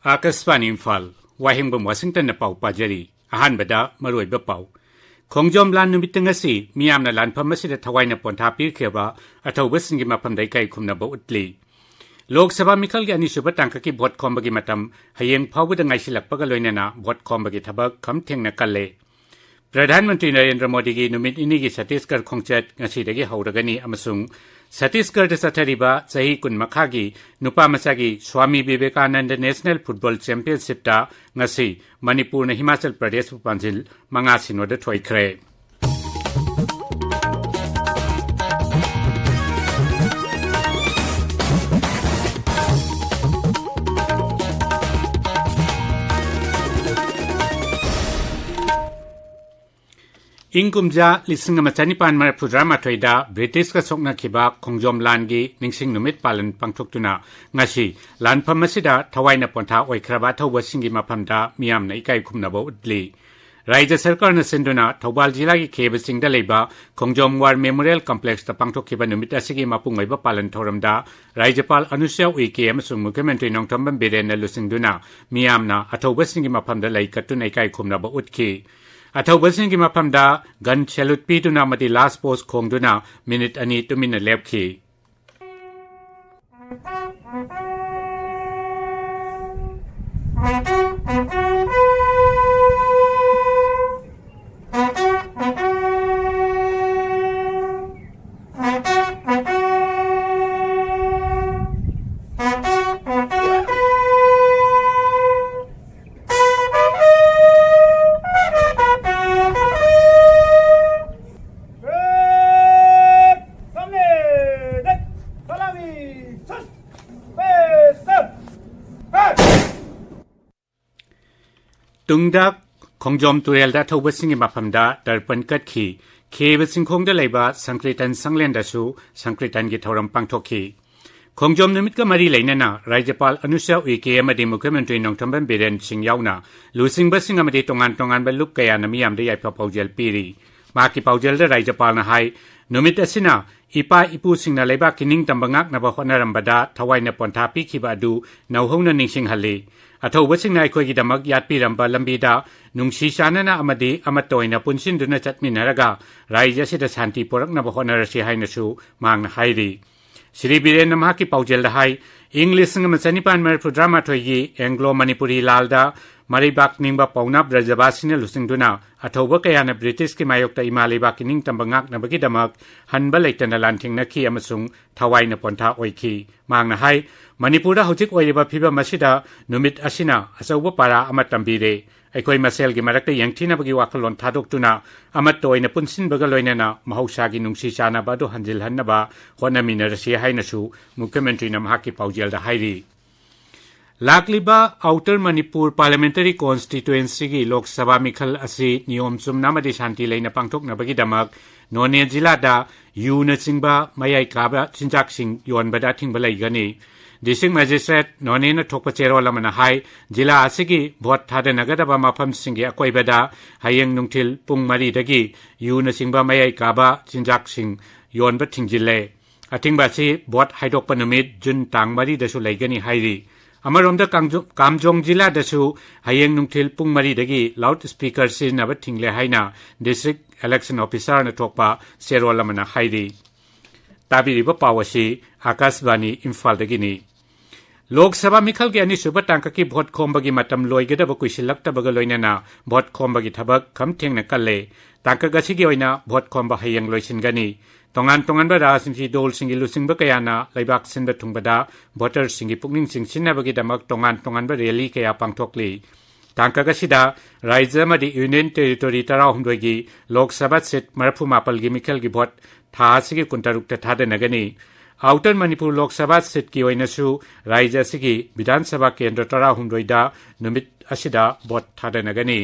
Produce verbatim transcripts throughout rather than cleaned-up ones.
ꯑꯥꯀꯥꯁꯕꯥꯅꯤ ꯏꯝꯐꯥꯜ, ꯋꯥꯍꯦꯡꯕꯝ ꯋꯥꯁꯤꯡꯇꯟꯅ ꯄꯥꯎ ꯄꯥꯖꯔꯤ꯫ ꯑꯍꯥꯟꯕꯗ ꯃꯔꯨꯑꯣꯏꯕ ꯄꯥꯎ꯫ ꯈꯣꯡꯖꯣꯝ ꯂꯥꯟ ꯅꯨꯃꯤꯠꯇ ꯉꯁꯤ ꯃꯤꯌꯥꯝꯅ ꯂꯥꯟꯐꯝ ꯑꯁꯤꯗ ꯊꯋꯥꯏꯅ ꯄꯣꯟꯊꯥ ꯄꯤꯈ꯭ꯔꯕ ꯑꯊꯧꯕꯁꯤꯡꯒꯤ ꯃꯐꯝꯗ ꯏꯀꯥꯏ ꯈꯨꯝꯅꯕ ꯎꯠꯂꯤ꯫ ꯂꯣꯛ ꯁꯚꯥ ꯃꯤꯈꯜꯒꯤ ꯑꯅꯤꯁꯨꯕ ꯇꯥꯡꯀꯛꯀꯤ ꯚꯣꯠ ꯈꯣꯝꯕꯒꯤ ꯃꯇꯝ ꯍꯌꯦꯡ ꯐꯥꯎꯕꯗ ꯉꯥꯏꯁꯤꯜꯂꯛꯄꯒ ꯂꯣꯏꯅꯅ ꯚꯣꯠ ꯈꯣꯝꯕꯒꯤ ꯊꯕꯛ ꯈꯝ ꯊꯦꯡꯅ ꯀꯜꯂꯦ꯫ ꯄ꯭ꯔꯙꯥꯟ ꯃꯟꯇ꯭ꯔꯤ ꯅꯔꯦꯟꯗ꯭ꯔ ꯃꯣꯗꯤꯒꯤ ꯅꯨꯃꯤꯠ ꯅꯤꯅꯤꯒꯤ ꯁꯠꯇꯤꯁꯒꯔ ꯈꯣꯡꯆꯠ ꯉꯁꯤꯗꯒꯤ ꯍꯧꯔꯒꯅꯤ ꯑꯃꯁꯨꯡ ꯁꯠꯇꯤꯁꯒꯔꯗ ꯆꯠꯊꯔꯤꯕ ꯆꯍꯤ ꯀꯨꯟ ꯃꯈꯥꯒꯤ ꯅꯨꯄꯥ ꯃꯆꯥꯒꯤ ꯁ꯭ꯋꯥꯃꯤ ꯕꯤꯕꯦꯀꯥꯅꯟꯗ ꯅꯦꯁꯅꯦꯜ ꯐꯨꯠꯕꯣꯜ ꯆꯦꯝꯄꯤꯌꯟꯁꯤꯞꯇ ꯉꯁꯤ ꯃꯅꯤꯄꯨꯔꯅ ꯍꯤꯃꯥꯆꯜ ꯄ꯭ꯔꯗꯦꯁꯄꯨ ꯄꯥꯟꯖꯤꯜ ꯃꯉꯥ ꯁꯤꯅꯣꯗ ꯊꯣꯏꯈ꯭ꯔꯦ꯫ ꯏꯪ ꯀꯨꯝꯖꯥ ꯂꯤꯁꯤꯡ ꯑꯃ ꯆꯅꯤꯄꯥꯟ ꯃꯔꯤꯐꯨꯇꯔꯥꯃꯥꯊꯣꯏꯗ ꯕ꯭ꯔꯤꯇꯤꯁꯀ ꯁꯣꯛꯅꯈꯤꯕ ꯈꯣꯡꯖꯣꯝ ꯂꯥꯟꯒꯤ ꯅꯤꯡꯁꯤꯡ ꯅꯨꯃꯤꯠ ꯄꯥꯂꯟ ꯄꯥꯡꯊꯣꯛꯇꯨꯅ ꯉꯁꯤ ꯂꯥꯟꯐꯝ ꯑꯁꯤꯗ ꯊꯋꯥꯏꯅ ꯄꯣꯟꯊꯥ ꯑꯣꯏꯈ꯭ꯔꯕ ꯑꯊꯧꯕꯁꯤꯡꯒꯤ ꯃꯐꯝꯗ ꯃꯤꯌꯥꯝꯅ ꯏꯀꯥꯏ ꯈꯨꯝꯅꯕ ꯎꯠꯂꯤ꯫ ꯔꯥꯏꯖ꯭ꯌ ꯁꯔꯀꯥꯔꯅ ꯁꯤꯟꯗꯨꯅ ꯊꯧꯕꯥꯜ ꯖꯤꯂꯥꯒꯤ ꯈꯦꯕ ꯆꯤꯡꯗ ꯂꯩꯕ ꯈꯣꯡꯖꯣꯝ ꯋꯥꯔ ꯃꯦꯃꯣꯔꯤꯌꯦꯜ ꯀꯝꯄ꯭ꯂꯦꯛꯁꯇ ꯄꯥꯡꯊꯣꯛꯈꯤꯕ ꯅꯨꯃꯤꯠ ꯑꯁꯤꯒꯤ ꯃꯄꯨꯡ ꯑꯣꯏꯕ ꯄꯥꯂꯟ ꯊꯧꯔꯝꯗ ꯔꯥꯖ꯭ꯌꯄꯥꯜ ꯑꯅꯨꯁ꯭ꯌꯥ ꯎꯏꯀꯦ ꯑꯃꯁꯨꯡ ꯃꯨꯈ꯭ꯌꯃꯟꯇ꯭ꯔꯤ ꯅꯣꯡꯊꯣꯝꯕꯝ ꯕꯤꯔꯦꯟꯅ ꯂꯨꯆꯤꯡꯗꯨꯅ ꯃꯤꯌꯥꯝꯅ ꯑꯊꯧꯕꯁꯤꯡꯒꯤ ꯃꯐꯝꯗ ꯂꯩ ꯀꯠꯇꯨꯅ ꯏꯀꯥꯏ ꯈꯨꯝꯅꯕ ꯎꯠꯈꯤ꯫ ꯑꯊꯧꯕꯁꯤꯡꯒꯤ ꯃꯐꯝꯗ ꯒꯟ ꯁꯦꯂꯨꯠ ꯄꯤꯗꯨꯅ ꯑꯃꯗꯤ ꯂꯥꯁ ꯄꯣꯁ ꯈꯣꯡꯗꯨꯅ ꯃꯤꯅꯤꯠ ꯑꯅꯤ ꯇꯨꯃꯤꯟꯅ ꯂꯦꯞꯈꯤ꯫ ꯇꯨꯡꯗ ꯈꯣꯡꯖꯣꯝ ꯇꯨꯔꯦꯜꯗ ꯑꯊꯧꯕꯁꯤꯡꯒꯤ ꯃꯐꯝꯗ ꯇꯔꯄꯟ ꯀꯠꯈꯤ꯫ ꯈꯦꯕ ꯆꯤꯡꯈꯣꯡꯗ ꯂꯩꯕ ꯁꯪꯀ꯭ꯔꯤꯇꯟ ꯁꯪꯂꯦꯟꯗꯁꯨ ꯁꯪꯀ꯭ꯔꯤꯇꯟꯒꯤ ꯊꯧꯔꯝ ꯄꯥꯡꯊꯣꯛꯈꯤ꯫ ꯈꯣꯡꯖꯣꯝ ꯅꯨꯃꯤꯠꯀ ꯃꯔꯤ ꯂꯩꯅꯅ ꯔꯥꯖ꯭ꯌꯄꯥꯜ ꯑꯅꯨꯁ꯭ꯌꯥ ꯎꯏꯀꯦ ꯑꯃꯗꯤ ꯃꯨꯈ꯭ꯌꯃꯟꯇ꯭ꯔꯤ ꯅꯣꯡꯊꯣꯝꯕꯝ ꯕꯤꯔꯦꯟ ꯁꯤꯡ ꯌꯥꯎꯅ ꯂꯨꯆꯤꯡꯕꯁꯤꯡ ꯑꯃꯗꯤ ꯇꯣꯉꯥꯟ ꯇꯣꯉꯥꯟꯕ ꯂꯨꯞ ꯀꯌꯥꯅ ꯃꯤꯌꯥꯝꯗ ꯌꯥꯏꯐ ꯄꯥꯎꯖꯦꯜ ꯄꯤꯔꯤ꯫ ꯃꯍꯥꯛꯀꯤ ꯄꯥꯎꯖꯦꯜꯗ ꯔꯥꯖ꯭ꯌꯄꯥꯜꯅ ꯍꯥꯏ, ꯅꯨꯃꯤꯠ ꯑꯁꯤꯅ ꯏꯄꯥ ꯏꯄꯨꯁꯤꯡꯅ ꯂꯩꯕꯥꯛꯀꯤ ꯅꯤꯡꯇꯝꯕ ꯉꯥꯛꯅꯕ ꯍꯣꯠꯅꯔꯝꯕꯗ ꯊꯋꯥꯏꯅ ꯄꯣꯟꯊꯥ ꯄꯤꯈꯤꯕ ꯑꯗꯨ ꯅꯧꯍꯧꯅ ꯅꯤꯡꯁꯤꯡꯍꯜꯂꯤ꯫ ꯑꯊꯧꯕꯁꯤꯡꯅ ꯑꯩꯈꯣꯏꯒꯤꯗꯃꯛ ꯌꯥꯠꯄꯤꯔꯝꯕ ꯂꯝꯕꯤꯗ ꯅꯨꯡꯁꯤ ꯆꯥꯟꯅꯅ ꯑꯃꯗꯤ ꯑꯃꯠꯇ ꯑꯣꯏꯅ ꯄꯨꯟꯁꯤꯟꯗꯨꯅ ꯆꯠꯃꯤꯟꯅꯔꯒ ꯔꯥꯏꯖ ꯑꯁꯤꯗ ꯁꯥꯟꯇꯤ ꯄꯨꯔꯛꯅꯕ ꯍꯣꯠꯅꯔꯁꯤ ꯍꯥꯏꯅꯁꯨ ꯃꯍꯥꯛꯅ ꯍꯥꯏꯔꯤ꯫ ꯁ꯭ꯔꯤ ꯕꯤꯔꯦꯟꯅ ꯃꯍꯥꯛꯀꯤ ꯄꯥꯎꯖꯦꯜꯗ ꯍꯥꯏ, ꯏꯪ ꯂꯤꯁꯤꯡ ꯑꯃ ꯆꯅꯤꯄꯥꯟ ꯃꯔꯤꯐꯨꯇꯔꯥꯃꯥꯊꯣꯏꯒꯤ ꯑꯦꯡꯒ꯭ꯂꯣ ꯃꯅꯤꯄꯨꯔꯤ ꯂꯥꯜꯗ ꯃꯔꯩꯕꯥꯛ ꯅꯤꯡꯕ ꯄꯥꯎꯅꯥ ꯕ꯭ꯔꯖꯕꯥꯁꯤꯅ ꯂꯨꯆꯤꯡꯗꯨꯅ ꯑꯊꯧꯕ ꯀꯌꯥꯅ ꯕ꯭ꯔꯤꯇꯤꯁꯀꯤ ꯃꯥꯌꯣꯛꯇ ꯏꯃꯥ ꯂꯩꯕꯥꯛꯀꯤ ꯅꯤꯡꯇꯝꯕ ꯉꯥꯛꯅꯕꯒꯤꯗꯃꯛ ꯍꯟꯕ ꯂꯩꯇꯅ ꯂꯥꯟꯊꯦꯡꯅꯈꯤ ꯑꯃꯁꯨꯡ ꯊꯋꯥꯏꯅ ꯄꯣꯟꯊꯥ ꯑꯣꯏꯈꯤ꯫ ꯃꯍꯥꯛꯅ ꯍꯥꯏ, ꯃꯅꯤꯄꯨꯔꯗ ꯍꯧꯖꯤꯛ ꯑꯣꯏꯔꯤꯕ ꯐꯤꯕꯝ ꯑꯁꯤꯗ ꯅꯨꯃꯤꯠ ꯑꯁꯤꯅ ꯑꯆꯧꯕ ꯄꯥꯔꯥ ꯑꯃ ꯇꯝꯕꯤꯔꯦ꯫ ꯑꯩꯈꯣꯏ ꯃꯁꯦꯜꯒꯤ ꯃꯔꯛꯇ ꯌꯦꯡꯊꯤꯅꯕꯒꯤ ꯋꯥꯈꯜꯂꯣꯟ ꯊꯥꯗꯣꯛꯇꯨꯅ ꯑꯃꯠꯇ ꯑꯣꯏꯅ ꯄꯨꯟꯁꯤꯟꯕꯒ ꯂꯣꯏꯅꯅ ꯃꯍꯧꯁꯥꯒꯤ ꯅꯨꯡꯁꯤ ꯆꯥꯟꯅꯕ ꯑꯗꯨ ꯍꯟꯖꯤꯜꯍꯟꯅꯕ ꯍꯣꯠꯅꯃꯤꯟꯅꯔꯁꯤ ꯍꯥꯏꯅꯁꯨ ꯃꯨꯈ꯭ꯌꯃꯟꯇ꯭ꯔꯤꯅ ꯃꯍꯥꯛꯀꯤ ꯄꯥꯎꯖꯦꯜꯗ ꯍꯥꯏꯔꯤ꯫ ꯂꯥꯛꯂꯤꯕ ꯑꯥꯎꯇꯔ ꯃꯅꯤꯄꯨꯔ ꯄꯥꯔꯂꯤꯌꯥꯃꯦꯟꯇꯔꯤ ꯀꯣꯟꯁꯇꯤꯇ꯭ꯋꯦꯟꯁꯤꯒꯤ ꯂꯣꯛ ꯁꯚꯥ ꯃꯤꯈꯜ ꯑꯁꯤ ꯅꯤꯌꯣꯝ ꯆꯨꯝꯅ ꯑꯃꯗꯤ ꯁꯥꯟꯇꯤ ꯂꯩꯅ ꯄꯥꯡꯊꯣꯛꯅꯕꯒꯤꯗꯃꯛ ꯅꯣꯅꯦ ꯖꯤꯂꯥꯗ ꯌꯨꯅꯆꯤꯡꯕ ꯃꯌꯥꯏ ꯀꯥꯕ ꯆꯤꯟꯖꯥꯛꯁꯤꯡ ꯌꯣꯟꯕꯗ ꯑꯊꯤꯡꯕ ꯂꯩꯒꯅꯤ꯫ ꯗꯤꯁꯇ꯭ꯔꯤꯛ ꯃꯦꯖꯤꯁꯇ꯭ꯔꯦꯠ ꯅꯣꯅꯦꯅ ꯊꯣꯛꯄ ꯆꯦꯔꯣꯜ ꯑꯃꯅ ꯍꯥꯏ, ꯖꯤꯂꯥ ꯑꯁꯤꯒꯤ ꯚꯣꯠ ꯊꯥꯗꯅꯒꯗꯕ ꯃꯐꯝꯁꯤꯡꯒꯤ ꯑꯀꯣꯏꯕꯗ ꯍꯌꯦꯡ ꯅꯨꯡꯊꯤꯜ ꯄꯨꯡ ꯃꯔꯤꯗꯒꯤ ꯌꯨꯅꯆꯤꯡꯕ ꯃꯌꯥꯏ ꯀꯥꯕ ꯆꯤꯟꯖꯥꯛꯁꯤꯡ ꯌꯣꯟꯕ ꯊꯤꯡꯖꯤꯜꯂꯦ꯫ ꯑꯊꯤꯡꯕ ꯑꯁꯤ ꯚꯣꯠ ꯍꯥꯏꯗꯣꯛꯄ ꯅꯨꯃꯤꯠ ꯖꯨꯟ ꯇꯥꯡ ꯃꯔꯤꯗꯁꯨ ꯂꯩꯒꯅꯤ ꯍꯥꯏꯔꯤ꯫ ꯑꯃꯔꯣꯝꯗ ꯀꯥꯡꯖꯣ-, ꯀꯥꯝꯖꯣꯡ ꯖꯤꯂꯥꯗꯁꯨ ꯍꯌꯦꯡ ꯅꯨꯡꯊꯤꯜ ꯄꯨꯡ ꯃꯔꯤꯗꯒꯤ ꯂꯥꯎꯗ ꯁ꯭ꯄꯤꯀꯔ ꯁꯤꯖꯤꯟꯅꯕ ꯊꯤꯡꯂꯦ ꯍꯥꯏꯅ ꯗꯤꯁꯇ꯭ꯔꯤꯛ ꯏꯂꯦꯛꯁꯟ ꯑꯣꯐꯤꯁꯥꯔꯅ ꯊꯣꯛꯄ ꯆꯦꯔꯣꯜ ꯑꯃꯅ ꯍꯥꯏꯔꯤ꯫ ꯇꯥꯕꯤꯔꯤꯕ ꯄꯥꯎ ꯑꯁꯤ ꯑꯥꯀꯥꯁꯕꯥꯅꯤ ꯏꯝꯐꯥꯜꯗꯒꯤꯅꯤ꯫ ꯂꯣꯛ ꯁꯚꯥ ꯃꯤꯈꯜꯒꯤ ꯑꯅꯤꯁꯨꯕ ꯇꯥꯡꯀꯛꯀꯤ ꯚꯣꯠ ꯈꯣꯝꯕꯒꯤ ꯃꯇꯝ ꯂꯣꯏꯒꯗꯕ ꯀꯨꯏꯁꯤꯜꯂꯛꯇꯕꯒ ꯂꯣꯏꯅꯅ ꯚꯣꯠ ꯈꯣꯝꯕꯒꯤ ꯊꯕꯛ ꯈꯝ ꯊꯦꯡꯅ ꯀꯜꯂꯦ꯫ ꯇꯥꯡꯀꯛ ꯑꯁꯤꯒꯤ ꯑꯣꯏꯅ ꯚꯣꯠ ꯈꯣꯝꯕ ꯍꯌꯦꯡ ꯂꯣꯏꯁꯤꯟꯒꯅꯤ꯫ ꯇꯣꯉꯥꯟ ꯇꯣꯉꯥꯟꯕ ꯔꯥꯖꯅꯤꯇꯤ ꯗꯜꯁꯤꯡꯒꯤ ꯂꯨꯆꯤꯡꯕ ꯀꯌꯥꯅ ꯂꯩꯕꯥꯛ ꯁꯤꯟꯕ ꯊꯨꯡꯕꯗ ꯚꯣꯇꯔꯁꯤꯡꯒꯤ ꯄꯨꯛꯅꯤꯡ ꯆꯤꯡꯁꯤꯟꯅꯕꯒꯤꯗꯃꯛ ꯇꯣꯉꯥꯟ ꯇꯣꯉꯥꯟꯕ ꯔꯦꯂꯤ ꯀꯌꯥ ꯄꯥꯡꯊꯣꯛꯂꯤ꯫ ꯇꯥꯡꯀꯛ ꯑꯁꯤꯗ ꯔꯥꯖ꯭ꯌ ꯑꯃꯗꯤ ꯌꯨꯅꯤꯌꯟ ꯇꯦꯔꯤꯇꯣꯔꯤ ꯇꯔꯥꯍꯨꯝꯗꯣꯏꯒꯤ ꯂꯣꯛ ꯁꯚꯥ ꯁꯤꯠ ꯃꯔꯤꯐꯨ ꯃꯥꯄꯜꯒꯤ ꯃꯤꯈꯜꯒꯤ ꯚꯣꯠ ꯊꯥ ꯑꯁꯤꯒꯤ ꯀꯨꯟꯇꯔꯨꯛꯇ ꯊꯥꯗꯅꯒꯅꯤ꯫ ꯑꯥꯎꯇꯔ ꯃꯅꯤꯄꯨꯔ ꯂꯣꯛ ꯁꯚꯥ ꯁꯤꯠꯀꯤ ꯑꯣꯏꯅꯁꯨ ꯔꯥꯖ꯭ꯌ ꯑꯁꯤꯒꯤ ꯕꯤꯙꯥꯟ ꯁꯚꯥ ꯀꯦꯟꯗ꯭ꯔ ꯇꯔꯥꯍꯨꯝꯗꯣꯏꯗ ꯅꯨꯃꯤꯠ ꯑꯁꯤꯗ ꯚꯣꯠ ꯊꯥꯗꯅꯒꯅꯤ꯫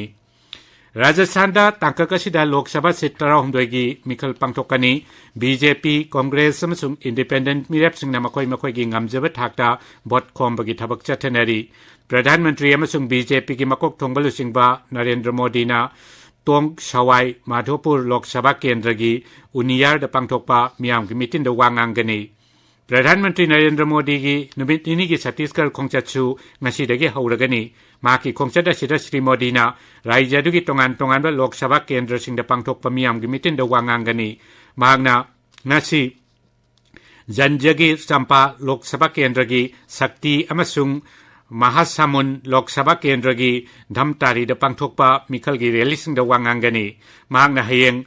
ꯔꯥꯖꯁꯊꯥꯟꯗ ꯇꯥꯡꯀꯛ ꯑꯁꯤꯗ ꯂꯣꯛ ꯁꯚꯥ ꯁꯤꯠ ꯇꯔꯥꯍꯨꯝꯗꯣꯏꯒꯤ ꯃꯤꯈꯜ ꯄꯥꯡꯊꯣꯛꯀꯅꯤ꯫ ꯕꯤ ꯖꯦ ꯄꯤ, ꯀꯣꯡꯒ꯭ꯔꯦꯁ ꯑꯃꯁꯨꯡ ꯏꯟꯗꯤꯄꯦꯟꯗꯦꯟꯠ ꯃꯤꯔꯦꯞꯁꯤꯡꯅ ꯃꯈꯣꯏ ꯃꯈꯣꯏꯒꯤ ꯉꯝꯖꯕ ꯊꯥꯛꯇ ꯚꯣꯠ ꯈꯣꯝꯕꯒꯤ ꯊꯕꯛ ꯆꯠꯊꯅꯔꯤ꯫ ꯄ꯭ꯔꯙꯥꯟ ꯃꯟꯇ꯭ꯔꯤ ꯑꯃꯁꯨꯡ ꯕꯤ ꯖꯦ ꯄꯤꯒꯤ ꯃꯀꯣꯛ ꯊꯣꯡꯕ ꯂꯨꯆꯤꯡꯕ ꯅꯔꯦꯟꯗ꯭ꯔ ꯃꯣꯗꯤꯅ ꯇꯣꯡ ꯁꯋꯥꯏ ꯃꯥꯙꯣꯄꯨꯔ ꯂꯣꯛ ꯁꯚꯥ ꯀꯦꯟꯗ꯭ꯔꯒꯤ ꯎꯅꯤꯌꯥꯔꯗ ꯄꯥꯡꯊꯣꯛꯄ ꯃꯤꯌꯥꯝꯒꯤ ꯃꯤꯇꯤꯟꯗ ꯋꯥ ꯉꯥꯡꯒꯅꯤ꯫ ꯄ꯭ꯔꯙꯥꯟ ꯃꯟꯇ꯭ꯔꯤ ꯅꯔꯦꯟꯗ꯭ꯔ ꯃꯣꯗꯤꯒꯤ ꯅꯨꯃꯤꯠ ꯅꯤꯅꯤꯒꯤ ꯁꯠꯇꯤꯁꯒꯔ ꯈꯣꯡꯆꯠꯁꯨ ꯉꯁꯤꯗꯒꯤ ꯍꯧꯔꯒꯅꯤ꯫ ꯃꯍꯥꯛꯀꯤ ꯈꯣꯡꯆꯠ ꯑꯁꯤꯗ ꯁ꯭ꯔꯤ ꯃꯣꯗꯤꯅ ꯔꯥꯖ꯭ꯌ ꯑꯗꯨꯒꯤ ꯇꯣꯉꯥꯟ ꯇꯣꯉꯥꯟꯕ ꯂꯣꯛ ꯁꯚꯥ ꯀꯦꯟꯗ꯭ꯔꯁꯤꯡꯗ ꯄꯥꯡꯊꯣꯛꯄ ꯃꯤꯌꯥꯝꯒꯤ ꯃꯤꯇꯤꯟꯗ ꯋꯥ ꯉꯥꯡꯒꯅꯤ꯫ ꯃꯍꯥꯛꯅ ꯉꯁꯤ ꯖꯟꯖꯒꯤꯔ ꯆꯝꯄꯥ ꯂꯣꯛ ꯁꯚꯥ ꯀꯦꯟꯗ꯭ꯔꯒꯤ ꯁꯛꯇꯤ ꯑꯃꯁꯨꯡ ꯃꯍꯥꯁꯥꯃꯨꯟ ꯂꯣꯛ ꯁꯚꯥ ꯀꯦꯟꯗ꯭ꯔꯒꯤ ꯙꯝꯇꯥꯔꯤꯗ ꯄꯥꯡꯊꯣꯛꯄ ꯃꯤꯈꯜꯒꯤ ꯔꯦꯂꯤꯁꯤꯡꯗ ꯋꯥ ꯉꯥꯡꯒꯅꯤ꯫ ꯃꯍꯥꯛꯅ ꯍꯌꯦꯡ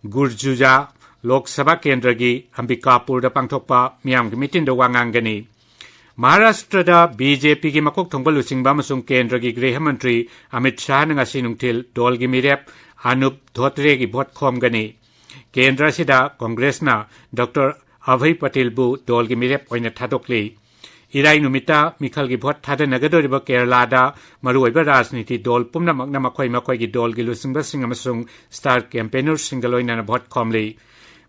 ꯒꯨꯔꯖꯨꯖꯥ ꯂꯣꯛ ꯁꯚꯥ ꯀꯦꯟꯗ꯭ꯔꯒꯤ ꯑꯝꯕꯤꯀꯥꯄꯨꯔꯗ ꯄꯥꯡꯊꯣꯛꯄ ꯃꯤꯌꯥꯝꯒꯤ ꯃꯤꯇꯤꯟꯗ ꯋꯥ ꯉꯥꯡꯒꯅꯤ꯫ ꯃꯍꯥꯔꯥꯁꯇ꯭ꯔꯗ ꯕꯤ ꯖꯦ ꯄꯤꯒꯤ ꯃꯀꯣꯛ ꯊꯣꯡꯕ ꯂꯨꯆꯤꯡꯕ ꯑꯃꯁꯨꯡ ꯀꯦꯟꯗ꯭ꯔꯒꯤ ꯒ꯭ꯔꯤꯍ ꯃꯟꯇ꯭ꯔꯤ ꯑꯃꯤꯠ ꯁꯥꯍꯅ ꯉꯁꯤ ꯅꯨꯡꯊꯤꯜ ꯗꯣꯜꯒꯤ ꯃꯤꯔꯦꯞ ꯑꯅꯨꯞ ꯙꯣꯇ꯭ꯔꯦꯒꯤ ꯚꯣꯠ ꯈꯣꯝꯒꯅꯤ꯫ ꯀꯦꯟꯗ꯭ꯔ ꯑꯁꯤꯗ ꯀꯣꯡꯒ꯭ꯔꯦꯁꯅ ꯗꯣꯛꯇꯔ ꯑꯚꯩ ꯄꯇꯦꯜꯕꯨ ꯗꯣꯜꯒꯤ ꯃꯤꯔꯦꯞ ꯑꯣꯏꯅ ꯊꯥꯗꯣꯛꯂꯤ꯫ ꯏꯔꯥꯏ ꯅꯨꯃꯤꯠꯇ ꯃꯤꯈꯜꯒꯤ ꯚꯣꯠ ꯊꯥꯗꯅꯒꯗꯧꯔꯤꯕ ꯀꯦꯔꯂꯥꯗ ꯃꯔꯨꯑꯣꯏꯕ ꯔꯥꯖꯅꯤꯇꯤ ꯗꯣꯜ ꯄꯨꯝꯅꯃꯛꯅ ꯃꯈꯣꯏ ꯃꯈꯣꯏꯒꯤ ꯗꯣꯜꯒꯤ ꯂꯨꯆꯤꯡꯕꯁꯤꯡ ꯑꯃꯁꯨꯡ ꯁ꯭ꯇꯥꯔ ꯀꯦꯝꯄꯦꯅꯔꯁꯤꯡꯒ ꯂꯣꯏꯅꯅ ꯚꯣꯠ ꯈꯣꯝꯂꯤ꯫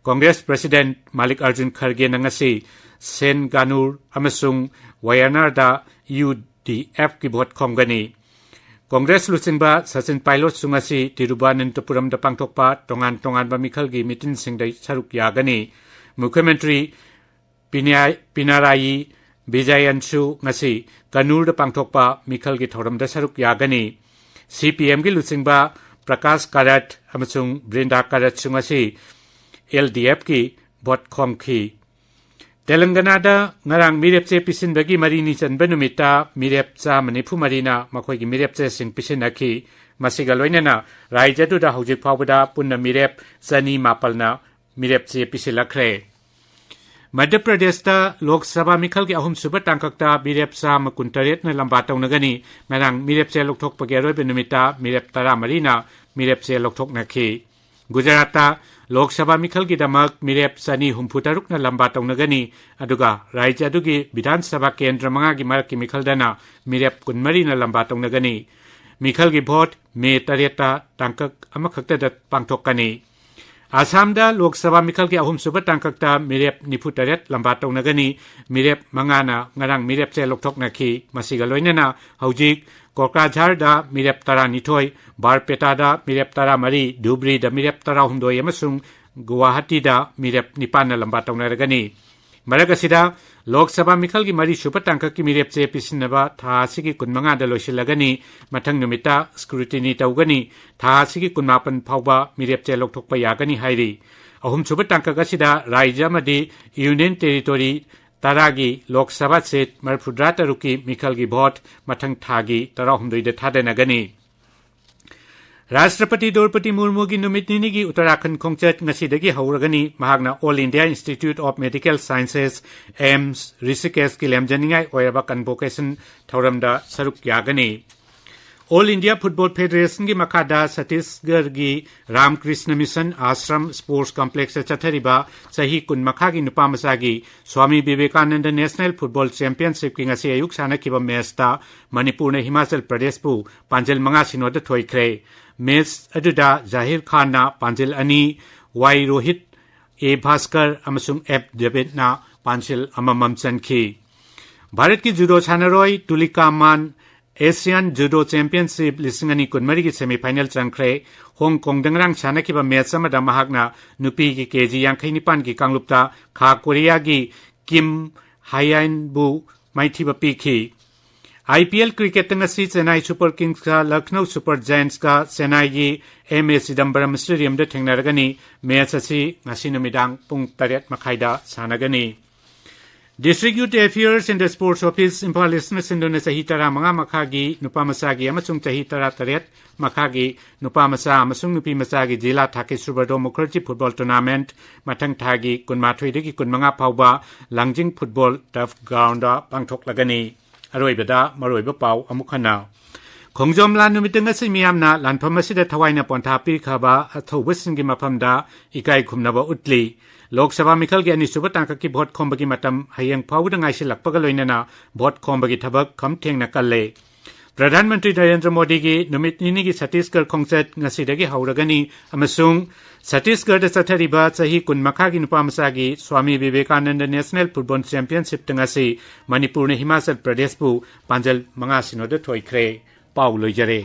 ꯀꯣꯡꯒ꯭ꯔꯦꯁ ꯄ꯭ꯔꯁꯤꯗꯦꯟꯠ ꯃꯥꯂꯤꯛ ꯑꯔꯖꯨꯟ ꯈꯔꯒꯦꯅ ꯉꯁꯤ ꯁꯦꯟꯒꯥꯅꯨꯔ ꯑꯃꯁꯨꯡ ꯋꯥꯌꯥꯅꯥꯔꯗ ꯌꯨ ꯗꯤ ꯑꯦꯐꯀꯤ ꯚꯣꯠ ꯈꯣꯝꯒꯅꯤ꯫ ꯀꯣꯡꯒ꯭ꯔꯦꯁ ꯂꯨꯆꯤꯡꯕ ꯁꯆꯤꯟ ꯄꯥꯏꯂꯣꯠꯁꯨ ꯉꯁꯤ ꯇꯤꯔꯨꯕꯥꯅꯟꯇꯄꯨꯔꯝꯗ ꯄꯥꯡꯊꯣꯛꯄ ꯇꯣꯉꯥꯟ ꯇꯣꯉꯥꯟꯕ ꯃꯤꯈꯜꯒꯤ ꯃꯤꯇꯤꯟꯁꯤꯡꯗ ꯁꯔꯨꯛ ꯌꯥꯒꯅꯤ꯫ ꯃꯨꯈ꯭ꯌ ꯃꯟꯇ꯭ꯔꯤ ꯄꯤꯅꯥ-, ꯄꯤꯅꯥꯔꯥꯌꯤ ꯕꯤꯖꯌꯟꯁꯨ ꯉꯁꯤ ꯀꯅꯨꯔꯗ ꯄꯥꯡꯊꯣꯛꯄ ꯃꯤꯈꯜꯒꯤ ꯊꯧꯔꯝꯗ ꯁꯔꯨꯛ ꯌꯥꯒꯅꯤ꯫ ꯁꯤ ꯄꯤ ꯑꯦꯝꯒꯤ ꯂꯨꯆꯤꯡꯕ ꯄ꯭ꯔꯀꯥꯁ ꯀꯥꯔꯠ ꯑꯃꯁꯨꯡ ꯕ꯭ꯔꯤꯟꯗꯥ ꯀꯥꯔꯠꯁꯨ ꯉꯁꯤ ꯑꯦꯜ ꯗꯤ ꯑꯦꯐꯀꯤ ꯚꯣꯠ ꯈꯣꯝꯈꯤ꯫ ꯇꯦꯂꯪꯒꯅꯥꯗ ꯉꯔꯥꯡ ꯃꯤꯔꯦꯞꯆꯦ ꯄꯤꯁꯤꯟꯕꯒꯤ ꯃꯔꯤꯅꯤ ꯆꯟꯕ ꯅꯨꯃꯤꯠꯇ ꯃꯤꯔꯦꯞ ꯆꯥꯝꯃ ꯅꯤꯐꯨ ꯃꯔꯤꯅ ꯃꯈꯣꯏꯒꯤ ꯃꯤꯔꯦꯞꯆꯦꯁꯤꯡ ꯄꯤꯁꯤꯟꯅꯈꯤ꯫ ꯃꯁꯤꯒ ꯂꯣꯏꯅꯅ ꯔꯥꯖ꯭ꯌ ꯑꯗꯨꯗ ꯍꯧꯖꯤꯛ ꯐꯥꯎꯕꯗ ꯄꯨꯟꯅ ꯃꯤꯔꯦꯞ ꯆꯅꯤ ꯃꯥꯄꯜꯅ ꯃꯤꯔꯦꯞꯆꯦ ꯄꯤꯁꯤꯜꯂꯛꯈ꯭ꯔꯦ꯫ ꯃꯙ꯭ꯌ ꯄ꯭ꯔꯗꯦꯁꯇ ꯂꯣꯛ ꯁꯚꯥ ꯃꯤꯈꯜꯒꯤ ꯑꯍꯨꯝꯁꯨꯕ ꯇꯥꯡꯀꯛꯇ ꯃꯤꯔꯦꯞ ꯆꯥꯝꯃ ꯀꯨꯟꯇꯔꯦꯠꯅ ꯂꯝꯕꯥ ꯇꯧꯅꯒꯅꯤ꯫ ꯉꯔꯥꯡ ꯃꯤꯔꯦꯞꯆꯦ ꯂꯧꯊꯣꯛꯄꯒꯤ ꯑꯔꯣꯏꯕ ꯅꯨꯃꯤꯠꯇ ꯃꯤꯔꯦꯞ ꯇꯔꯥꯃꯔꯤꯅ ꯃꯤꯔꯦꯞꯆꯦ ꯂꯧꯊꯣꯛꯅꯈꯤ꯫ ꯒꯨꯖꯔꯥꯠꯇ ꯂꯣꯛ ꯁꯚꯥ ꯃꯤꯈꯜꯒꯤꯗꯃꯛ ꯃꯤꯔꯦꯞ ꯆꯅꯤ ꯍꯨꯝꯐꯨ ꯇꯔꯨꯛꯅ ꯂꯝꯕꯥ ꯇꯧꯅꯒꯅꯤ, ꯑꯗꯨꯒ ꯔꯥꯖ꯭ꯌ ꯑꯗꯨꯒꯤ ꯕꯤꯙꯥꯟ ꯁꯚꯥ ꯀꯦꯟꯗ꯭ꯔ ꯃꯉꯥꯒꯤ ꯃꯔꯛꯀꯤ ꯃꯤꯈꯜꯗꯅ ꯃꯤꯔꯦꯞ ꯀꯨꯟꯃꯔꯤꯅ ꯂꯝꯕꯥ ꯇꯧꯅꯒꯅꯤ꯫ ꯃꯤꯈꯜꯒꯤ ꯚꯣꯠ ꯃꯦ ꯇꯔꯦꯠꯇ ꯇꯥꯡꯀꯛ ꯑꯃꯈꯛꯇꯗ ꯄꯥꯡꯊꯣꯛꯀꯅꯤ꯫ ꯑꯁꯥꯝꯗ ꯂꯣꯛ ꯁꯚꯥ ꯃꯤꯈꯜꯒꯤ ꯑꯍꯨꯝꯁꯨꯕ ꯇꯥꯡꯀꯛꯇ ꯃꯤꯔꯦꯞ ꯅꯤꯐꯨ ꯇꯔꯦꯠ ꯂꯝꯕꯥ ꯇꯧꯅꯒꯅꯤ꯫ ꯃꯤꯔꯦꯞ ꯃꯉꯥꯅ ꯉꯔꯥꯡ ꯃꯤꯔꯦꯞꯆꯦ ꯂꯧꯊꯣꯛꯅꯈꯤ꯫ ꯃꯁꯤꯒ ꯂꯣꯏꯅꯅ ꯍꯧꯖꯤꯛ ꯀꯣꯀ꯭ꯔꯥꯖꯥꯔꯗ ꯃꯤꯔꯦꯞ ꯇꯔꯥꯅꯤꯊꯣꯏ, ꯕꯥꯔꯄꯦꯇꯥꯗ ꯃꯤꯔꯦꯞ ꯇꯔꯥꯃꯔꯤ, ꯙꯨꯕ꯭ꯔꯤꯗ ꯃꯤꯔꯦꯞ ꯇꯔꯥꯍꯨꯝꯗꯣꯏ ꯑꯃꯁꯨꯡ ꯒꯨꯋꯥꯍꯥꯇꯤꯗ ꯃꯤꯔꯦꯞ ꯅꯤꯄꯥꯟꯅ ꯂꯝꯕꯥ ꯇꯧꯅꯔꯒꯅꯤ꯫ ꯃꯔꯛ ꯑꯁꯤꯗ, ꯂꯣꯛ ꯁꯚꯥ ꯃꯤꯈꯜꯒꯤ ꯃꯔꯤꯁꯨꯕ ꯇꯥꯡꯀꯛꯀꯤ ꯃꯤꯔꯦꯞ ꯆꯦ ꯄꯤꯁꯤꯟꯅꯕ ꯊꯥ ꯑꯁꯤꯒꯤ ꯀꯨꯟꯃꯉꯥꯗ ꯂꯣꯏꯁꯤꯜꯂꯒꯅꯤ꯫ ꯃꯊꯪ ꯅꯨꯃꯤꯠꯇ scrutiny ꯇꯧꯒꯅꯤ꯫ ꯊꯥ ꯑꯁꯤꯒꯤ ꯀꯨꯟꯃꯥꯄꯟ ꯐꯥꯎꯕ ꯃꯤꯔꯦꯞ ꯆꯦ ꯂꯧꯊꯣꯛꯄ ꯌꯥꯒꯅꯤ ꯍꯥꯏꯔꯤ꯫ ꯑꯍꯨꯝꯁꯨꯕ ꯇꯥꯡꯀꯛ ꯑꯁꯤꯗ ꯔꯥꯖ꯭ꯌ ꯑꯃꯗꯤ Union Territory ꯇꯔꯥꯒꯤ ꯂꯣꯛ ꯁꯚꯥ seat ꯃꯔꯤꯐꯨꯇꯔꯥ ꯇꯔꯨꯛꯀꯤ ꯃꯤꯈꯜꯒꯤ vote ꯃꯊꯪ ꯊꯥꯒꯤ ꯇꯔꯥꯍꯨꯝꯗꯣꯏꯗ ꯊꯥꯗꯅꯒꯅꯤ꯫ ꯔꯥꯁꯇ꯭ꯔꯄꯇꯤ ꯗ꯭ꯔꯧꯄꯗꯤ ꯃꯨꯔꯃꯨꯒꯤ ꯅꯨꯃꯤꯠ ꯅꯤꯅꯤꯒꯤ ꯎꯠꯇꯔꯥꯈꯟꯗ ꯈꯣꯡꯆꯠ ꯉꯁꯤꯗꯒꯤ ꯍꯧꯔꯒꯅꯤ꯫ ꯃꯍꯥꯛꯅ All India Institute of Medical Sciences, AIIMS, ꯔꯤꯁꯤꯀꯦꯁꯀꯤ ꯂꯦꯝꯖꯅꯤꯡꯉꯥꯏ ꯑꯣꯏꯔꯕ convocation ꯊꯧꯔꯝꯗ ꯁꯔꯨꯛ ꯌꯥꯒꯅꯤ꯫ All India Football Federationꯒꯤ ꯃꯈꯥꯗ ꯁꯠꯇꯤꯁꯒꯔꯒꯤ ꯔꯥꯝꯀ꯭ꯔꯤꯁꯅ ꯃꯤꯁꯟ ꯑꯥꯁ꯭ꯔꯝ ꯁ꯭ꯄꯣꯔꯠꯁ ꯀꯝꯄ꯭ꯂꯦꯛꯁꯇ ꯆꯠꯊꯔꯤꯕ ꯆꯍꯤ ꯀꯨꯟ ꯃꯈꯥꯒꯤ ꯅꯨꯄꯥ ꯃꯆꯥꯒꯤ ꯁ꯭ꯋꯥꯃꯤ ꯕꯤꯕꯦꯀꯥꯅꯟꯗ ꯅꯦꯁꯅꯦꯜ ꯐꯨꯠꯕꯣꯜ ꯆꯦꯝꯄꯤꯌꯟꯁꯤꯞꯀꯤ ꯉꯁꯤ ꯑꯌꯨꯛ ꯁꯥꯟꯅꯈꯤꯕ ꯃꯦꯆꯇ ꯃꯅꯤꯄꯨꯔꯅ ꯍꯤꯃꯥꯆꯜ ꯄ꯭ꯔꯗꯦꯁꯄꯨ ꯄꯥꯟꯖꯤꯜ ꯃꯉꯥ ꯁꯤꯅꯣꯗ ꯊꯣꯏꯈ꯭ꯔꯦ꯫ ꯃꯦꯆ ꯑꯗꯨꯗ ꯖꯥꯍꯤꯔ ꯈꯥꯟꯅ ꯄꯥꯟꯖꯤꯜ ꯑꯅꯤ, ꯋꯥꯏ ꯔꯣꯍꯤꯠ, ꯑꯦ ꯚꯥꯁꯀꯔ ꯑꯃꯁꯨꯡ ꯑꯦꯐ ꯗꯦꯕꯤꯠꯅ ꯄꯥꯟꯖꯤꯜ ꯑꯃꯃꯝ ꯆꯟꯈꯤ꯫ ꯚꯥꯔꯠꯀꯤ ꯖꯨꯗꯣ ꯁꯥꯟꯅꯔꯣꯏ ꯇꯨꯂꯤꯀꯥ ꯃꯥꯟ ꯑꯦꯁꯤꯌꯥꯟ ꯖꯨꯗꯣ ꯆꯦꯝꯄꯤꯌꯟꯁꯤꯞ ꯂꯤꯁꯤꯡ ꯑꯅꯤ ꯀꯨꯟꯃꯔꯤꯒꯤ semifinal ꯆꯪꯈ꯭ꯔꯦ꯫ ꯍꯣꯡ ꯀꯣꯡꯗ ꯉꯔꯥꯡ ꯁꯥꯟꯅꯈꯤꯕ ꯃꯦꯆ ꯑꯃꯗ ꯃꯍꯥꯛꯅ ꯅꯨꯄꯤꯒꯤ ꯀꯦꯖꯤ ꯌꯥꯡꯈꯩ ꯅꯤꯄꯥꯟꯒꯤ ꯀꯥꯡꯂꯨꯞꯇ ꯈꯥ ꯀꯣꯔꯤꯌꯥꯒꯤ ꯀꯤꯝ ꯍꯥꯌꯥꯟꯕꯨ ꯃꯥꯏꯊꯤꯕ ꯄꯤꯈꯤ꯫ IPL cricketꯇ ꯉꯁꯤ ꯆꯦꯟꯅꯥꯏ ꯁꯨꯄꯔ ꯀꯤꯡꯁꯀ ꯂꯈꯅꯧ ꯁꯨꯄꯔ ꯖꯥꯌꯟꯁꯀ ꯆꯦꯟꯅꯥꯏꯒꯤ ꯑꯦꯝ ꯑꯦ ꯆꯤꯗꯝꯕꯔꯝ ꯁ꯭ꯇꯦꯗꯤꯌꯝꯗ ꯊꯦꯡꯅꯔꯒꯅꯤ꯫ ꯃꯦꯆ ꯑꯁꯤ ꯉꯁꯤ ꯅꯨꯃꯤꯗꯥꯡ ꯄꯨꯡ ꯇꯔꯦꯠ ꯃꯈꯥꯏꯗ ꯁꯥꯟꯅꯒꯅꯤ꯫ District Youth Affairs and Sports Office Imphal ꯏꯁꯅ ꯁꯤꯟꯗꯨꯅ ꯆꯍꯤ ꯇꯔꯥꯃꯉꯥ ꯃꯈꯥꯒꯤ ꯅꯨꯄꯥ ꯃꯆꯥꯒꯤ ꯑꯃꯁꯨꯡ ꯆꯍꯤ ꯇꯔꯥꯇꯔꯦꯠ ꯃꯈꯥꯒꯤ ꯅꯨꯄꯥ ꯃꯆꯥ ꯑꯃꯁꯨꯡ ꯅꯨꯄꯤ ꯃꯆꯥꯒꯤ ꯖꯤꯂꯥ ꯊꯥꯛꯀꯤ ꯁꯨꯕ꯭ꯔꯇꯣ ꯃꯨꯈꯔꯖꯤ ꯐꯨꯠꯕꯣꯜ ꯇꯣꯔꯅꯥꯃꯦꯟꯠ ꯃꯊꯪ ꯊꯥꯒꯤ ꯀꯨꯟꯃꯥꯊꯣꯏꯗꯒꯤ ꯀꯨꯟꯃꯉꯥ ꯐꯥꯎꯕ ꯂꯥꯡꯖꯤꯡ ꯐꯨꯠꯕꯣꯜ ꯇꯔꯐ ꯒ꯭ꯔꯥꯎꯟꯗ ꯄꯥꯡꯊꯣꯛꯂꯒꯅꯤ꯫ ꯑꯔꯣꯏꯕꯗ ꯃꯔꯨꯑꯣꯏꯕ ꯄꯥꯎ ꯑꯃꯨꯛ ꯍꯟꯅ꯫ ꯈꯣꯡꯖꯣꯝ ꯂꯥꯟ ꯅꯨꯃꯤꯠꯇ ꯉꯁꯤ ꯃꯤꯌꯥꯝꯅ ꯂꯥꯟꯐꯝ ꯑꯁꯤꯗ ꯊꯋꯥꯏꯅ ꯄꯣꯟꯊꯥ ꯄꯤꯈ꯭ꯔꯕ ꯑꯊꯧꯕꯁꯤꯡꯒꯤ ꯃꯐꯝꯗ ꯏꯀꯥꯏ ꯈꯨꯝꯅꯕ ꯎꯠꯂꯤ꯫ ꯂꯣꯛ ꯁꯚꯥ ꯃꯤꯈꯜꯒꯤ ꯑꯅꯤꯁꯨꯕ ꯇꯥꯡꯀꯛꯀꯤ ꯚꯣꯠ ꯈꯣꯝꯕꯒꯤ ꯃꯇꯝ ꯍꯌꯦꯡ ꯐꯥꯎꯕꯗ ꯉꯥꯏꯁꯤꯜꯂꯛꯄꯒ ꯂꯣꯏꯅꯅ ꯚꯣꯠ ꯈꯣꯝꯕꯒꯤ ꯊꯕꯛ ꯈꯝ ꯊꯦꯡꯅ ꯀꯜꯂꯦ꯫ ꯄ꯭ꯔꯙꯥꯟ ꯃꯟꯇ꯭ꯔꯤ ꯅꯔꯦꯟꯗ꯭ꯔ ꯃꯣꯗꯤꯒꯤ ꯅꯨꯃꯤꯠ ꯅꯤꯅꯤꯒꯤ ꯁꯇꯤꯁꯒꯔ ꯈꯣꯡꯆꯠ ꯉꯁꯤꯗꯒꯤ ꯍꯧꯔꯒꯅꯤ ꯑꯃꯁꯨꯡ ꯁꯇꯤꯁꯒꯔꯗ ꯆꯠꯊꯔꯤꯕ ꯆꯍꯤ ꯀꯨꯟ ꯃꯈꯥꯒꯤ ꯅꯨꯄꯥ ꯃꯆꯥꯒꯤ ꯁ꯭ꯋꯥꯃꯤ ꯕꯤꯕꯦꯀꯥꯅꯟꯗ ꯅꯦꯁꯅꯦꯜ ꯐꯨꯠꯕꯣꯜ ꯆꯦꯝꯄꯤꯌꯟꯁꯤꯞꯇ ꯉꯁꯤ ꯃꯅꯤꯄꯨꯔꯅ ꯍꯤꯃꯥꯆꯜ ꯄ꯭ꯔꯗꯦꯁꯄꯨ ꯄꯥꯟꯖꯜ ꯃꯉꯥ ꯁꯤꯅꯣꯗ ꯊꯣꯏꯈ꯭ꯔꯦ꯫ ꯄꯥꯎ ꯂꯣꯏꯖꯔꯦ꯫